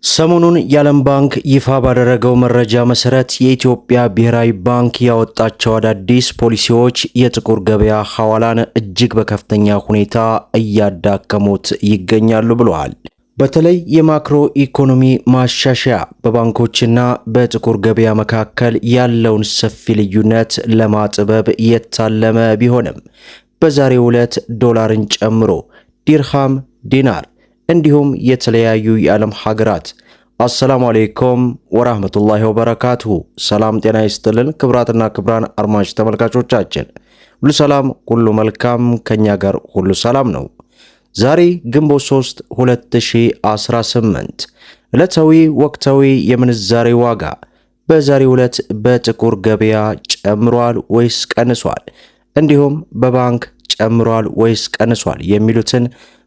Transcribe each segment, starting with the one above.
ሰሞኑን የዓለም ባንክ ይፋ ባደረገው መረጃ መሰረት የኢትዮጵያ ብሔራዊ ባንክ ያወጣቸው አዳዲስ ፖሊሲዎች የጥቁር ገበያ ሐዋላን እጅግ በከፍተኛ ሁኔታ እያዳከሙት ይገኛሉ ብለዋል። በተለይ የማክሮ ኢኮኖሚ ማሻሻያ በባንኮችና በጥቁር ገበያ መካከል ያለውን ሰፊ ልዩነት ለማጥበብ የታለመ ቢሆንም በዛሬው ዕለት ዶላርን ጨምሮ ዲርሃም፣ ዲናር እንዲሁም የተለያዩ የዓለም ሀገራት። አሰላሙ አሌይኩም ወራህመቱላሂ ወበረካቱሁ። ሰላም ጤና ይስጥልን ክብራትና ክብራን አድማጭ ተመልካቾቻችን ሁሉ ሰላም ሁሉ መልካም፣ ከኛ ጋር ሁሉ ሰላም ነው። ዛሬ ግንቦት 3 2018 ዕለታዊ ወቅታዊ የምንዛሬ ዋጋ በዛሬው ዕለት በጥቁር ገበያ ጨምሯል ወይስ ቀንሷል፣ እንዲሁም በባንክ ጨምሯል ወይስ ቀንሷል የሚሉትን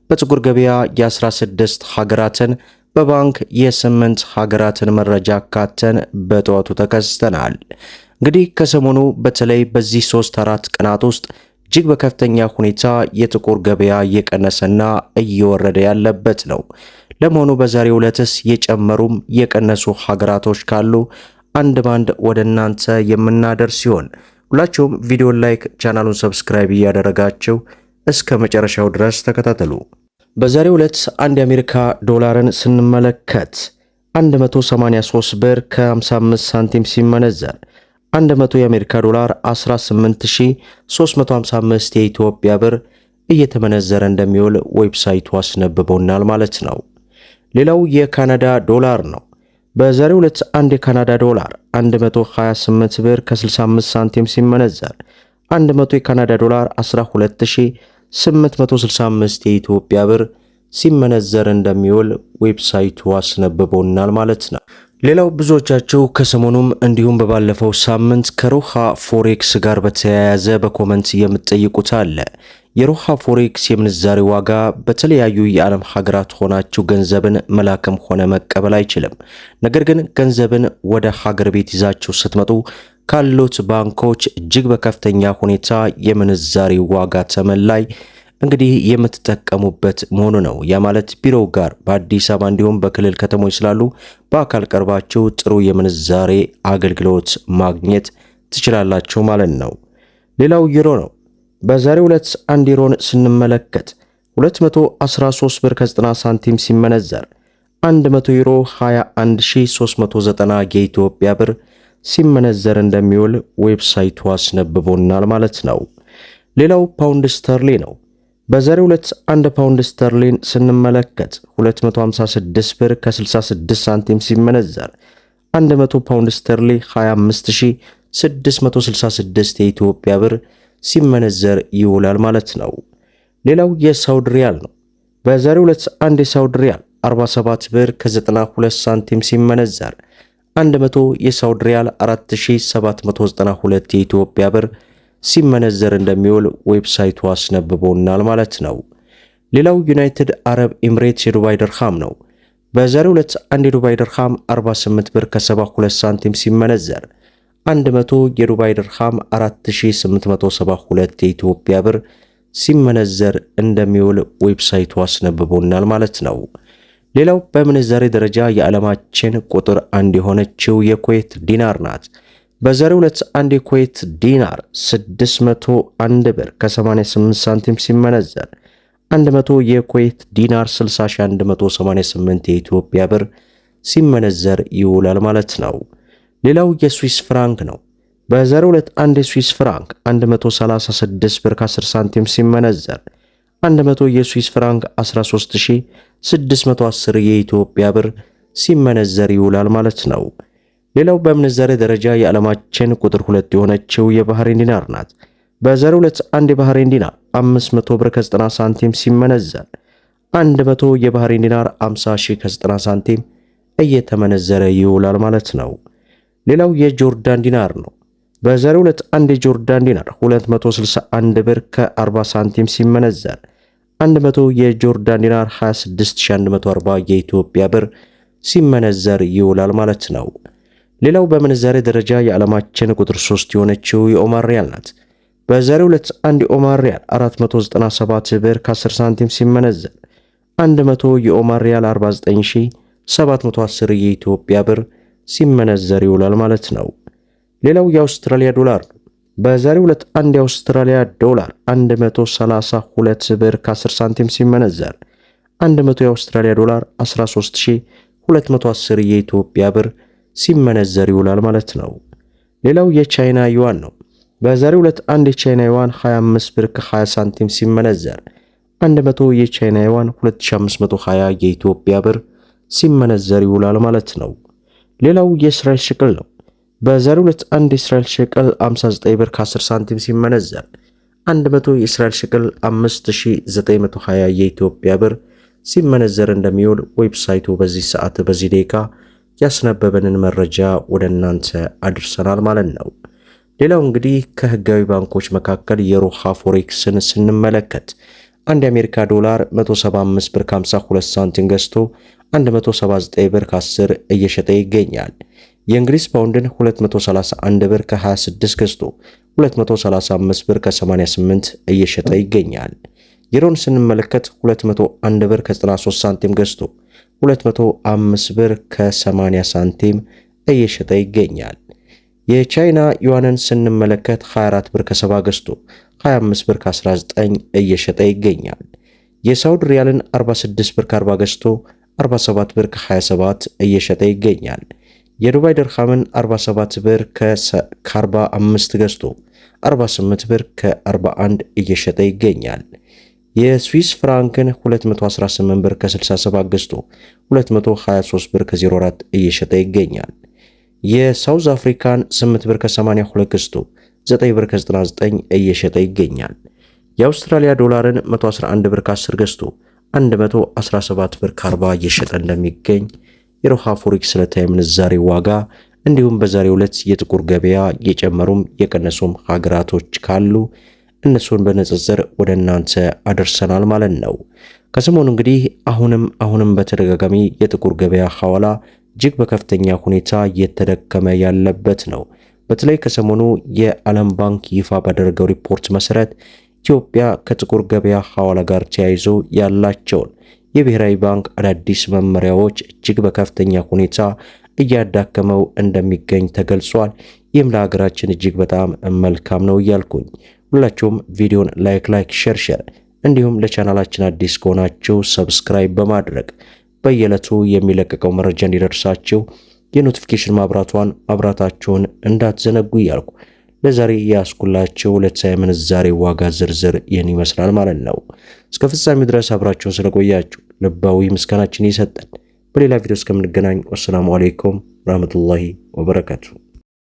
በጥቁር ገበያ የ16 ሀገራትን በባንክ የ8 ሀገራትን መረጃ አካተን በጠዋቱ ተከስተናል። እንግዲህ ከሰሞኑ በተለይ በዚህ 3 4 ቀናት ውስጥ እጅግ በከፍተኛ ሁኔታ የጥቁር ገበያ እየቀነሰና እየወረደ ያለበት ነው። ለመሆኑ በዛሬው ዕለትስ የጨመሩም የቀነሱ ሀገራቶች ካሉ አንድ ባንድ ወደ እናንተ የምናደርስ ሲሆን ሁላችሁም ቪዲዮን like፣ ቻናሉን subscribe እያደረጋችሁ እስከ መጨረሻው ድረስ ተከታተሉ። በዛሬው ዕለት አንድ የአሜሪካ ዶላርን ስንመለከት 183 ብር ከ55 ሳንቲም ሲመነዘር 100 የአሜሪካ ዶላር 18355 የኢትዮጵያ ብር እየተመነዘረ እንደሚውል ዌብሳይቱ አስነብቦናል ማለት ነው። ሌላው የካናዳ ዶላር ነው። በዛሬው ዕለት አንድ የካናዳ ዶላር 128 ብር ከ65 ሳንቲም ሲመነዘር 100 የካናዳ ዶላር 12865 የኢትዮጵያ ብር ሲመነዘር እንደሚውል ዌብሳይቱ አስነብቦናል ማለት ነው። ሌላው ብዙዎቻችሁ ከሰሞኑም እንዲሁም በባለፈው ሳምንት ከሮሃ ፎሬክስ ጋር በተያያዘ በ comment የምትጠይቁት አለ። የሮሃ ፎሬክስ የምንዛሬ ዋጋ በተለያዩ የዓለም ሀገራት ሆናችሁ ገንዘብን መላክም ሆነ መቀበል አይችልም። ነገር ግን ገንዘብን ወደ ሀገር ቤት ይዛችሁ ስትመጡ ካሉት ባንኮች እጅግ በከፍተኛ ሁኔታ የምንዛሬ ዋጋ ተመን ላይ እንግዲህ የምትጠቀሙበት መሆኑ ነው። ያ ማለት ቢሮው ጋር በአዲስ አበባ እንዲሁም በክልል ከተሞች ስላሉ በአካል ቀርባችሁ ጥሩ የምንዛሬ አገልግሎት ማግኘት ትችላላችሁ ማለት ነው። ሌላው ዩሮ ነው። በዛሬው ዕለት አንድ ዩሮን ስንመለከት 213 ብር ከ90 ሳንቲም ሲመነዘር 100 ዩሮ 21390 የኢትዮጵያ ብር ሲመነዘር እንደሚውል ዌብሳይቱ አስነብቦናል ማለት ነው። ሌላው ፓውንድ ስተርሊን ነው። በዛሬው ዕለት አንድ ፓውንድ ስተርሊን ስንመለከት 256 ብር ከ66 ሳንቲም ሲመነዘር 100 ፓውንድ ስተርሊን 25666 የኢትዮጵያ ብር ሲመነዘር ይውላል ማለት ነው። ሌላው የሳውዲ ሪያል ነው። በዛሬው ዕለት አንድ የሳውዲ ሪያል 47 ብር ከ92 ሳንቲም ሲመነዘር 100 የሳውዲ ሪያል 4792 የኢትዮጵያ ብር ሲመነዘር እንደሚውል ዌብሳይቱ አስነብቦናል ማለት ነው። ሌላው ዩናይትድ አረብ ኤምሬትስ የዱባይ ድርሃም ነው። በዛሬው ዕለት አንድ የዱባይ ድርሃም 48 ብር ከ72 ሳንቲም ሲመነዘር 100 የዱባይ ድርሃም 4872 የኢትዮጵያ ብር ሲመነዘር እንደሚውል ዌብሳይቱ አስነብቦናል ማለት ነው። ሌላው በምንዛሬ ደረጃ የዓለማችን ቁጥር አንድ የሆነችው የኩዌት ዲናር ናት። በዛሬው ዕለት አንድ የኩዌት ዲናር 601 ብር ከ88 ሳንቲም ሲመነዘር 100 የኩዌት ዲናር 60188 የኢትዮጵያ ብር ሲመነዘር ይውላል ማለት ነው። ሌላው የስዊስ ፍራንክ ነው። በዛሬው ዕለት አንድ የስዊስ ፍራንክ 136 ብር ከ10 ሳንቲም ሲመነዘር 100 የስዊስ ፍራንክ 13610 የኢትዮጵያ ብር ሲመነዘር ይውላል ማለት ነው። ሌላው በምንዛሬ ደረጃ የዓለማችን ቁጥር ሁለት የሆነችው የባህሬን ዲናር ናት። በዛሬው ዕለት አንድ የባህሬን ዲናር 500 ብር ከ90 ሳንቲም ሲመነዘር 100 የባህሬን ዲናር 50 ሺህ ከ90 ሳንቲም እየተመነዘረ ይውላል ማለት ነው። ሌላው የጆርዳን ዲናር ነው። በዛሬው ዕለት አንድ የጆርዳን ዲናር 261 ብር ከ40 ሳንቲም ሲመነዘር 100 የጆርዳን ዲናር 26140 የኢትዮጵያ ብር ሲመነዘር ይውላል ማለት ነው። ሌላው በምንዛሬ ደረጃ የዓለማችን ቁጥር 3 የሆነችው የኦማን ሪያል ናት። በዛሬው ዕለት አንድ የኦማን ሪያል 497 ብር ከ10 ሳንቲም ሲመነዘር 100 የኦማን ሪያል 710 የኢትዮጵያ ብር ሲመነዘር ይውላል ማለት ነው። ሌላው የአውስትራሊያ ዶላር ነው። በዛሬው ዕለት አንድ የአውስትራሊያ ዶላር 132 ብር ከ10 ሳንቲም ሲመነዘር 100 የአውስትራሊያ ዶላር 13210 የኢትዮጵያ ብር ሲመነዘር ይውላል ማለት ነው። ሌላው የቻይና ዩዋን ነው። በዛሬው ዕለት አንድ የቻይና ዩዋን 25 ብር ከ20 ሳንቲም ሲመነዘር 100 የቻይና ዩዋን 2520 የኢትዮጵያ ብር ሲመነዘር ይውላል ማለት ነው። ሌላው የእስራኤል ሽቅል ነው። በዛሬው ዕለት አንድ የእስራኤል ሽቅል 59 ብር ከ10 ሳንቲም ሲመነዘር 100 የእስራኤል ሽቅል 5920 የኢትዮጵያ ብር ሲመነዘር እንደሚውል website ኡ በዚህ ሰዓት በዚህ ደቂቃ ያስነበበንን መረጃ ወደ እናንተ አድርሰናል ማለት ነው። ሌላው እንግዲህ ከህጋዊ ባንኮች መካከል የሮሃ ፎሬክስን ስንመለከት አንድ የአሜሪካ ዶላር 175 ብር 52 ሳንቲም ገዝቶ 179 ብር ከ10 እየሸጠ ይገኛል። የእንግሊዝ ፓውንድን 231 ብር ከ26 ገዝቶ 235 ብር ከ88 እየሸጠ ይገኛል። ዩሮን ስንመለከት 201 ብር ከ93 ሳንቲም ገዝቶ 205 ብር ከ80 ሳንቲም እየሸጠ ይገኛል። የቻይና ዩዋንን ስንመለከት 24 ብር ከ70 ገዝቶ 25 ብር ከ19 እየሸጠ ይገኛል። የሳውዲ ሪያልን 46 ብር ከ40 ገዝቶ 47 ብር ከ27 እየሸጠ ይገኛል። የዱባይ ድርሃምን 47 ብር ከ45 ገዝቶ 48 ብር ከ41 እየሸጠ ይገኛል። የስዊስ ፍራንክን 218 ብር ከ67 ገዝቶ 223 ብር ከ04 እየሸጠ ይገኛል። የሳውዝ አፍሪካን 8 ብር ከ82 ገዝቶ 9 ብር ከ99 እየሸጠ ይገኛል። የአውስትራሊያ ዶላርን 111 ብር ከ10 ገዝቶ 117 ብር ከ40 እየሸጠ እንደሚገኝ የሮሃ ፎሬክስ ዕለታዊ ምንዛሬ ዋጋ እንዲሁም በዛሬው ዕለት የጥቁር ገበያ የጨመሩም የቀነሱም ሀገራቶች ካሉ እነሱን በንጽጽር ወደ እናንተ አድርሰናል ማለት ነው። ከሰሞኑ እንግዲህ አሁንም በተደጋጋሚ የጥቁር ገበያ ሐዋላ እጅግ በከፍተኛ ሁኔታ እየተደከመ ያለበት ነው። በተለይ ከሰሞኑ የዓለም ባንክ ይፋ ባደረገው ሪፖርት መሰረት ኢትዮጵያ ከጥቁር ገበያ ሐዋላ ጋር ተያይዞ ያላቸውን የብሔራዊ ባንክ አዳዲስ መመሪያዎች እጅግ በከፍተኛ ሁኔታ እያዳከመው እንደሚገኝ ተገልጿል። ይህም ለሀገራችን እጅግ በጣም መልካም ነው እያልኩኝ ሁላችሁም ቪዲዮን like like share share እንዲሁም ለቻናላችን አዲስ ከሆናችሁ subscribe በማድረግ በየዕለቱ የሚለቀቀው መረጃ እንዲደርሳችሁ የ notification ማብራቷን ማብራታችሁን እንዳትዘነጉ እያልኩ ለዛሬ ያስኩላችሁ ዕለታዊ ምንዛሬ ዋጋ ዝርዝር ይህን ይመስላል ማለት ነው። እስከ ፍጻሜው ድረስ አብራችሁን ስለቆያችሁ ልባዊ ምስጋናችን ይሰጠን። በሌላ ቪዲዮ እስከምንገናኝ والسلام عليكم ورحمة الله وبركاته።